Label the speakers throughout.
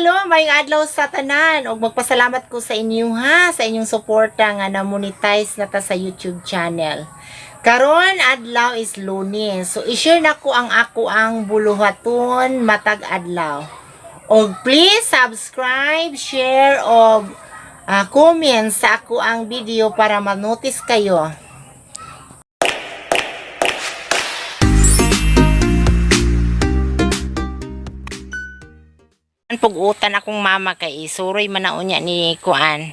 Speaker 1: Hello, maayong adlaw sa tanan ug magpasalamat ko sa inyo ha, sa inyong suporta nga na-monetize na ta sa YouTube channel. Karon adlaw is Lunes. So i-share na ko ang ako ang buluhaton matag adlaw. Og please subscribe, share og comment sa ako ang video para ma-notice kayo. Pugutan akong mama kay isuroy man na unya ni kuan.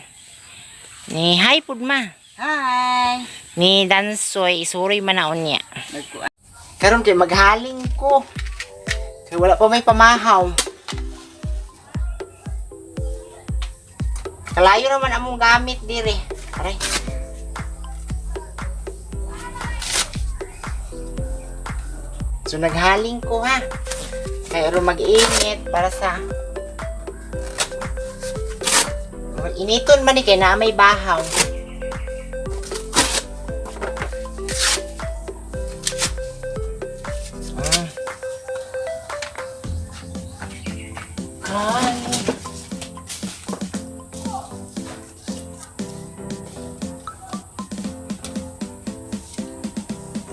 Speaker 1: Ni hi pud ma.
Speaker 2: Hi!
Speaker 1: Ni Dansoy isuroy man na unya.
Speaker 2: Nagkuan.
Speaker 1: Karon kay maghaling ko. Kay wala pa may pamahaw. Kalayo naman among gamit dire. Aray. So naghaling ko ha. Kay aron mag-init para sa Initon man ni kay na may bahaw. Ay.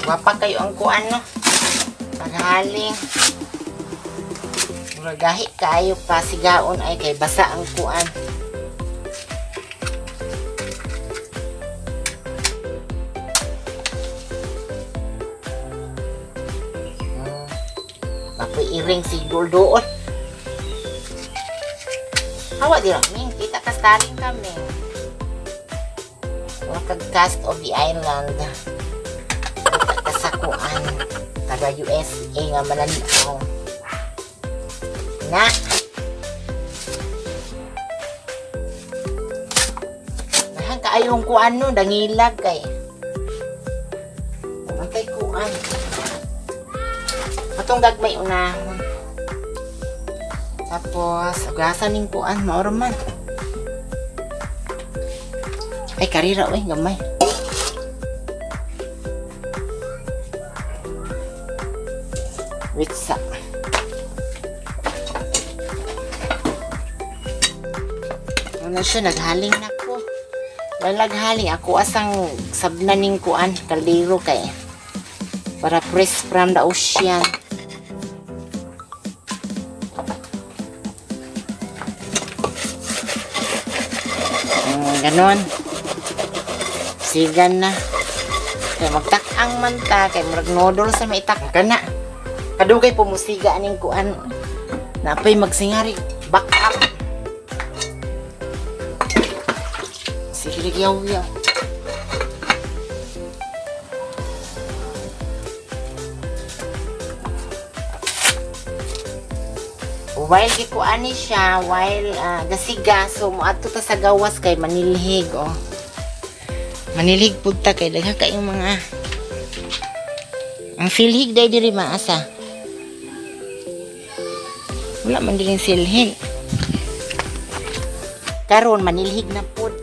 Speaker 1: Wapa kayo ang kuan no. Paghaling. Murag gahi kaayo pa sigaon ay kay basa ang kuan. Apoy iring si Guldoon. Hawa di ra, Ming. Kita kastaring kami. Mga kag-cast of the island. Kita kasakuan. Taga USA nga mananaw. Na. Nahan kaayong kuan no, dangilag kay. Antay kuan. Atong gagmay unahon. Tapos, ugasan ning kuan, maoro man. Ay, karira, uy, gamay. Wait sa. Ano siya, naghaling na ko. Lalaghaling ako asang sabna ning kuan, kaldero kay. Para press from the ocean. Ganon. Sigan na. Kay magtak-ang man ta, kay murag noodle sa may itak ka na. Kadugay pumusiga aning kuan. Napay magsingari. Back up. Sige, yaw yaw. While gikuan ni siya, while gasiga, so moadto ta sa gawas kay manilhig oh. Manilhig pud ta kay daghan kayong mga ang silhig day diri maasa. Wala man diri silhig. Karon manilhig na pud.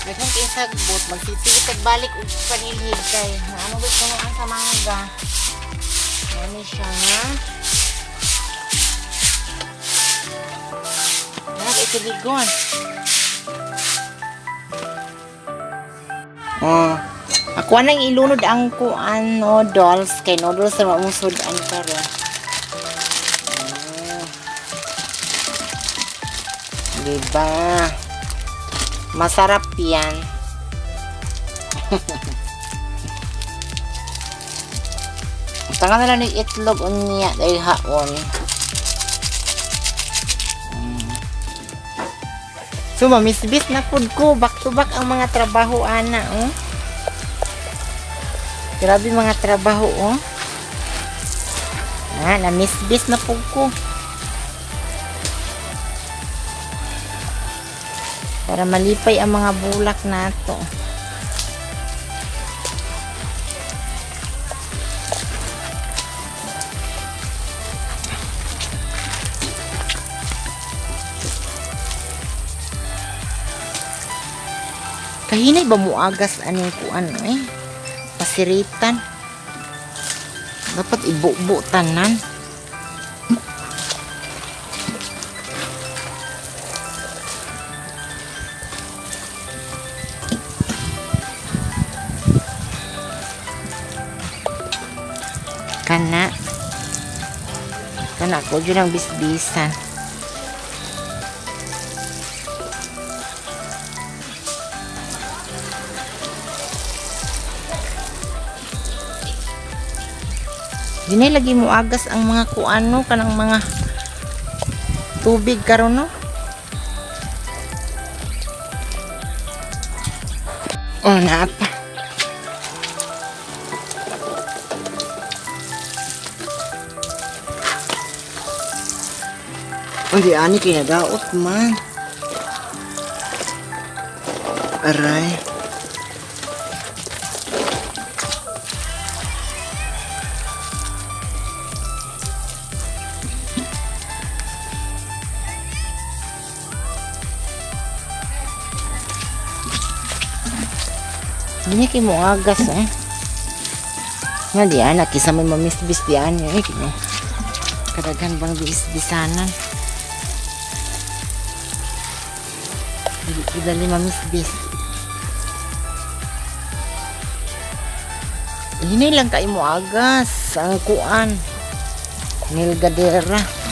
Speaker 1: Daghan kay sagbot, magsisige balik og panilhig kay ano ba kuno sa mangga. Ano siya nga? Ano kay tiligon? Oh. Ako nang ilunod ang kuan noodles kay noodles ra mausod ang karon. Oh. Diba? Masarap yan. Tanga na lang ng itlog unya dahil haon. So, mamisbis na food ko. Back to back ang mga trabaho, ana, oh. Grabe mga trabaho, oh. Ah, namisbis na po ko. Para malipay ang mga bulak nato. Kahinay ba muagas aning kuan eh? Pasiritan. Dapat ibubo tanan. Kana. Kana ko jud ang bisbisan. Dili lagi mo agas ang mga kuano kanang mga tubig karon no. Oh, napa. Hindi ani kinadaot man. Aray. Hindi kay mo agas eh. Nga di anak, kisa may mamisbis di ani eh. Kino. Kadaghan bang bisbisanan. Dili ko dali mamisbis. Hinay lang kay mo agas ang kuan. Nilgadera.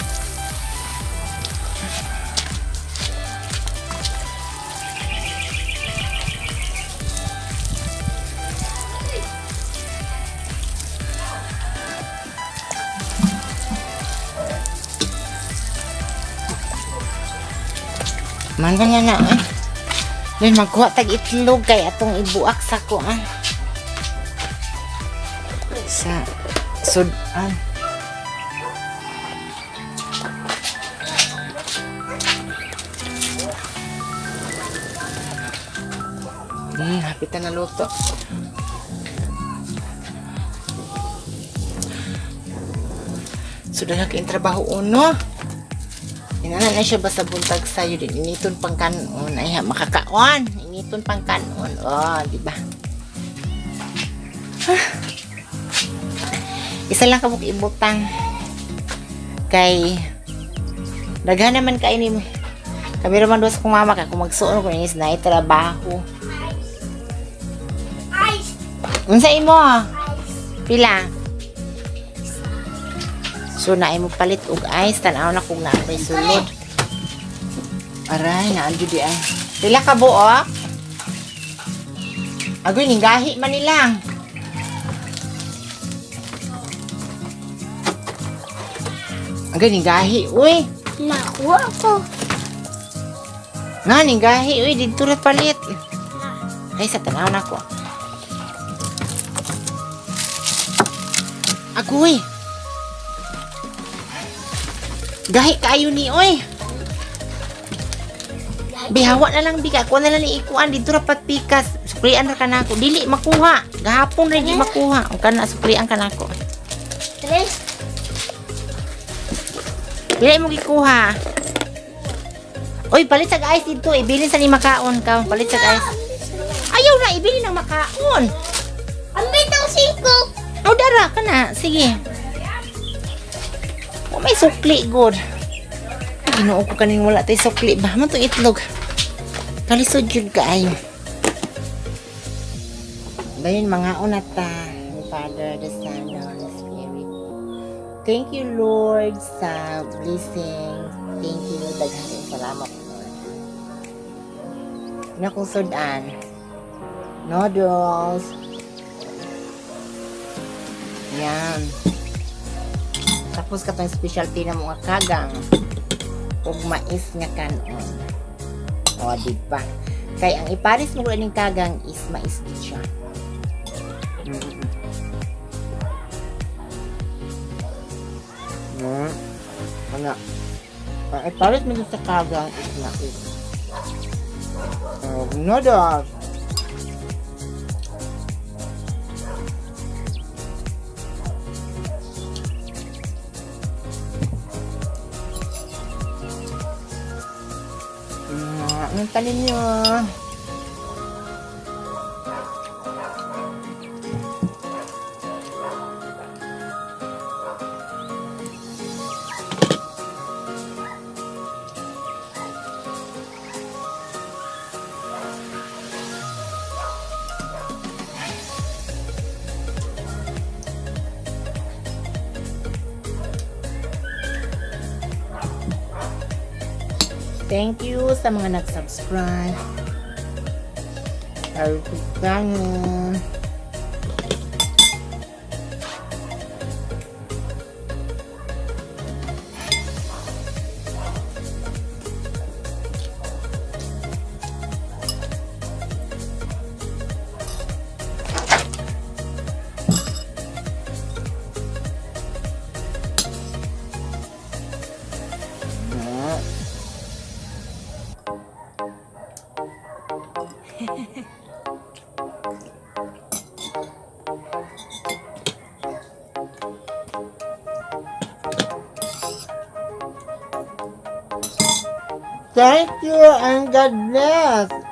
Speaker 1: Mana nga na eh. Then magkuha tag itlog kay atong ibuak sa kuan. Sa sudan. Hapitan na luto. Sudah na kayong trabaho uno. Inana na siya basta buntag sayo din. Initon pang kanon. Ay, ha, makakaon. Initon pang kanon. Oh, di ba? Ah. Isa lang kabuk ibutang. Kay daghan naman kay ni kami raman dos kong mama ka kung magsuon ko is na trabaho.
Speaker 2: Ice.
Speaker 1: Unsa imo?
Speaker 2: Ice.
Speaker 1: Pila? So naay mo palit og ice tan-aw na kung naa pa'y sulod. Aray, naa jud di ay. Pila ka buok? Agoy ninggahi man nilang. Agoy ninggahi, uy.
Speaker 2: Nakuha ko.
Speaker 1: Nga ninggahi, uy didto ra palit. Ay sa tan-aw na ko. Agoy. Gahi kaayo ni oy. Bihawa na lang bika. Kuha na lang ni ikuan dito ra pat pikas. Suklian ra kanako. Dili makuha. Gahapon ra di makuha. Ug kana suklian kanako.
Speaker 2: Tres.
Speaker 1: Dili mo gikuha. Oy, palit sa ice dito. Ibilin sa ni makaon ka. Palit sa ice. Ayaw na ibilin ang makaon.
Speaker 2: Ambit ang singko.
Speaker 1: O dara ka na. Sige. Wa may sukli good. Ay, Ginoo ko kaning wala tay sukli ba? Man tong itlog. Kalisod jud kaayo. Dayon mga unata, the Father, the Son, the Holy Spirit. Thank you, Lord, sa blessing. Thank you, daghang salamat, Lord. Na kong sudan. Noodles. Yan. Tapos katong specialty na mga kagang ug mais nga kanon. O, di ba? Kay ang iparis mo ning kagang is mais gid siya. Ano? Ang iparis mo sa kagang is mais. Oh, noodles. Ang talim niyo. Thank you sa mga nag-subscribe. Sa YouTube channel. Yeah. Thank you and God bless.